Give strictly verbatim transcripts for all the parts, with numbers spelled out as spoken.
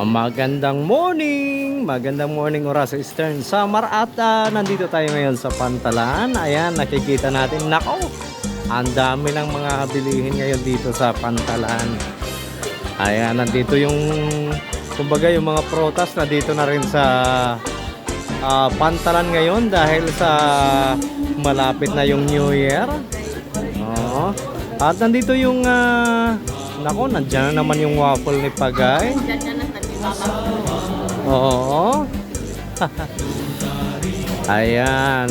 Magandang morning! Magandang morning, Oras Eastern Samar. At, ah, nandito tayo ngayon sa Pantalan. Ayan, nakikita natin. Nako! Ang dami ng mga bilihin ngayon dito sa Pantalan. Ayan, nandito yung, kumbaga, yung mga prutas na dito na rin sa, ah, Pantalan ngayon dahil sa malapit na yung New Year. Oo. At nandito yung, ah, nako, nandiyan na naman yung waffle ni Pagay. Oo. Ayan.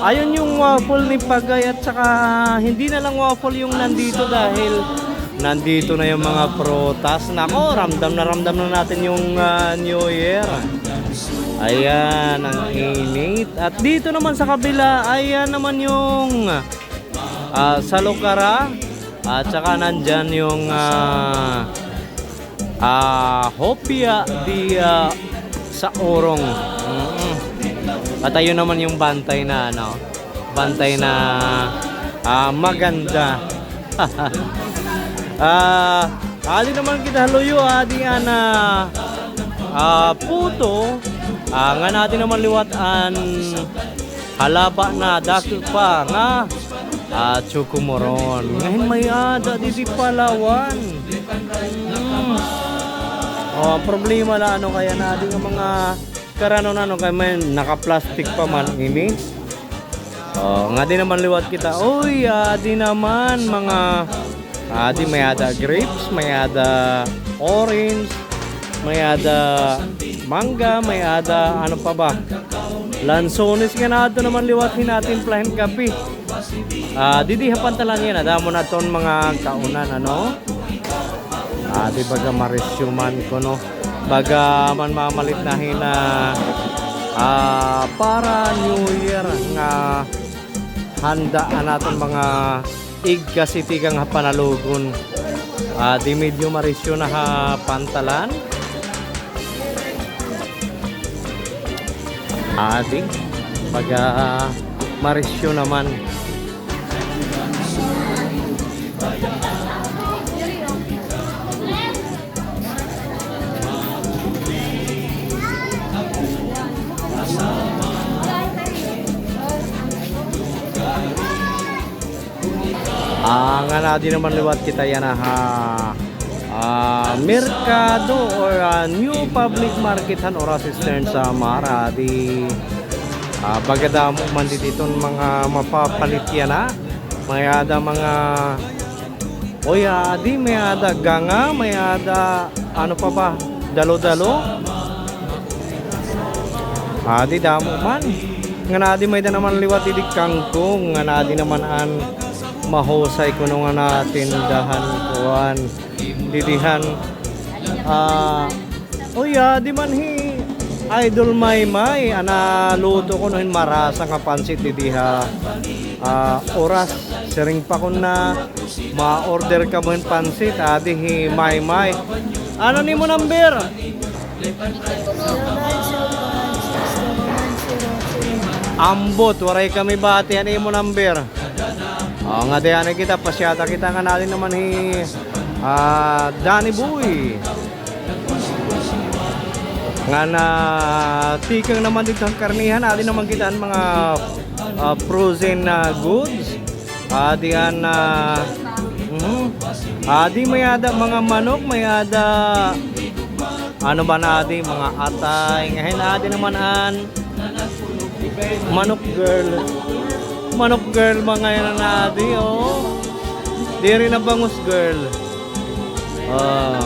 Ayun yung waffle ni Pagay at saka hindi na lang waffle yung nandito dahil nandito na yung mga prutas. Nako, ramdam na ramdam na natin yung, ah, New Year. Ayan, ang init. At dito naman sa kabila, ayan naman yung, ah, salukara. At saka nandyan yung, ah, ah, hopia de, ah, sa urong. Mm. At ayun naman yung bantay na, ano, bantay na, ah, maganda. Ah, adi naman kita ha luyo, adi an, ah, ah, puto, ah, ngan adi naman liwat an halaba na dako pa nga, ah, chokomoron. Ngahin may-ada didi palawan. Mm. Oh, ang problema la, ano, kay an adi nga mga karanon, ano, kay may naka-plastic pa man ini. Oh, ngadi naman liwat kita. Uy, adi naman mga, adi may-ada grapes, may-ada orange, may-ada mangga, may-ada ano pa ba? Lansones nga na adto naman liwat hin atin plahin kape. Ah, didi ha Pantalan yana, damo na ton mga kaunan, ano? Ah, di baga marisyo man kuno. Baga man mamalit na hin, ah, para New Year nga handa an aton mga igkasi tikang ha panalugon. Ah, di medyo marisyo na ha Pantalan. Adi, baga marisyo naman. Ah, ngan adi naman liwat kita yana ha, ah, merkado or, ah, new public market han Oras Eastern Samar. Adi, ah, baga damo man didi ton mga mapapalit yana. May-ada mga, oy, adi, may-ada ganga, may-ada, ano pa ba, dalo-dalo. Adi, damo man. Ngan adi may-ada naman liwat didi kangkong, ngan adi naman an mahusay kuno nga natindahan kuan. Didi han, ah, uy, adi man hi Idol Maymay, an naluto kuno hin marasa nga pansit didi ha, ah, Oras. Siring pa kon na ma-order kamo hin pansit, adi hi Maymay. Ano an imo number? Ambot, waray kami bati an imo number. O, ngadi anay kita, pasyada kita ngan adi naman hi, ah, Danny Boy. Ngan, ah, tikang naman didto han karnihan, adi naman kita an mga, ah, frozen na goods. Adi an, ah, mhm. Adi may-ada mga manok, may-ada ano ba na adi, mga atay. Ngahin adi naman an Manok girl. Manok girl, mga yana na adi, o. Diri na bangus girl. Ah.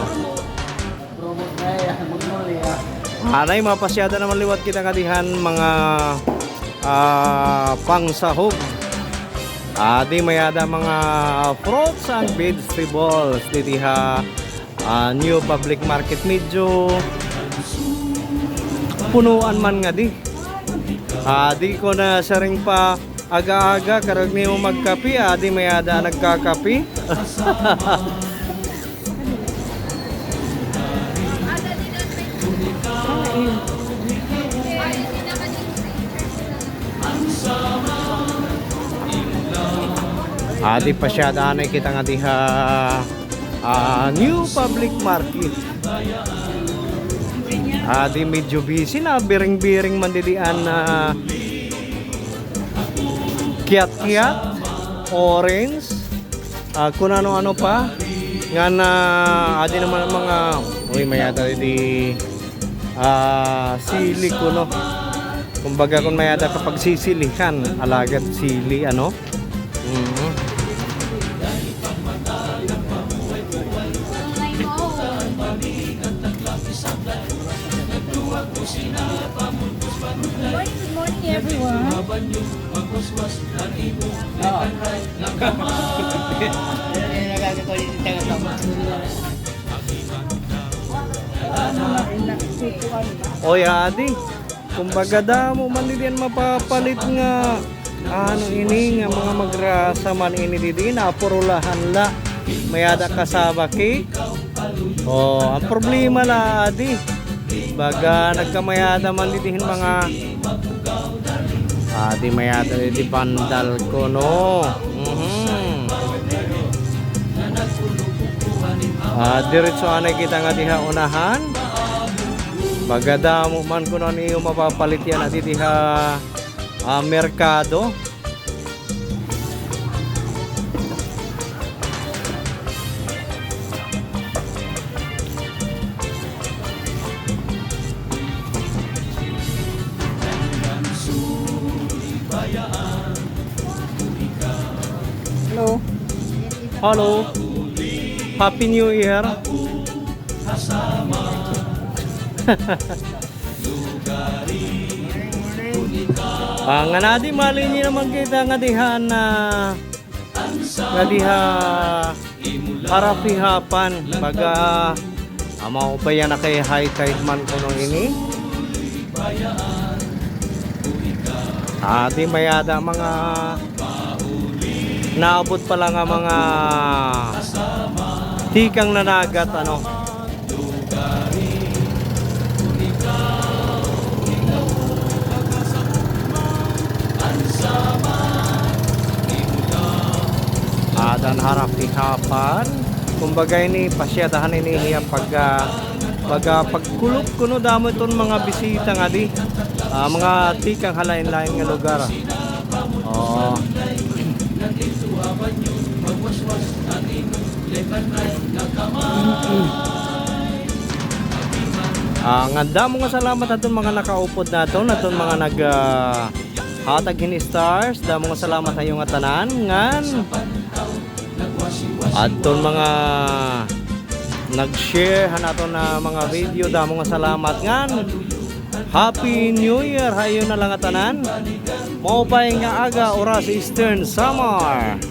Anay, mapasyada naman liwat kita ngadi han mga, ah, pangsahog. Adi may-ada mga fruits and vegetables didi ha ah, new public market. Medyo punuan man ngadi. Ah, di ko na siring pa aga-aga, karuyag nimo magkape, adi may-ada nagkakape. Adi, pasyada anay kita ngadi ha, ah, new public market. Adi medyo busy na, biring-biring man didi an, ah, kiat-kiat, orange, ah, kun ano-ano pa. Ngan adi naman an mga, uy, may-ada didi, ah, sili kuno. Kumbaga kun may-ada ka pagsisilihan, alagad sili, ano? Mhm. Good morning, good morning, everyone. Oy, adi. Kumbaga, damo man didi an mapapalit nga, ano ini, nga mga magrasa man ini didi, napurulahan la. May-ada cassava cake. Oh, an problema la, adi. Baga nagkamay-ada man didi hin mga, adi, may-ada didi bandal kuno. Mhm. Ah, diretso anay kita ngadi ha unahan. Baga damo man kuno an iyo mapapalit yana didi ha, ah, merkado. Hello. Hello. Happy New Year. Ah, ngan adi, malinhi naman kita ngadi ha, ngadi ha Harapihapan, baga, ah, maupay yana kay high tide man kuno ini. Adi, may-ada mga naabot pa la nga mga tikang nanagat, ano. Ada an Harapihapan. Kumbaga ini, pasyadahan ini hiya pag, ah, pag, ah, pagkulop kuno, damo iton mga bisita ngadi. Ah, mga tikang ha lain-lain nga lugar. Oo. Ah, ngan damo nga salamat aton mga nakaupod naton, aton mga nag, ah, hatag hin stars, damo nga salamat ha iyo ngatanan, ngan aton mga nag-share han aton nga mga video, damo nga salamat, ngan Happy New Year ha iyo na la ngatanan. Maupay nga aga, oras Eastern Samar.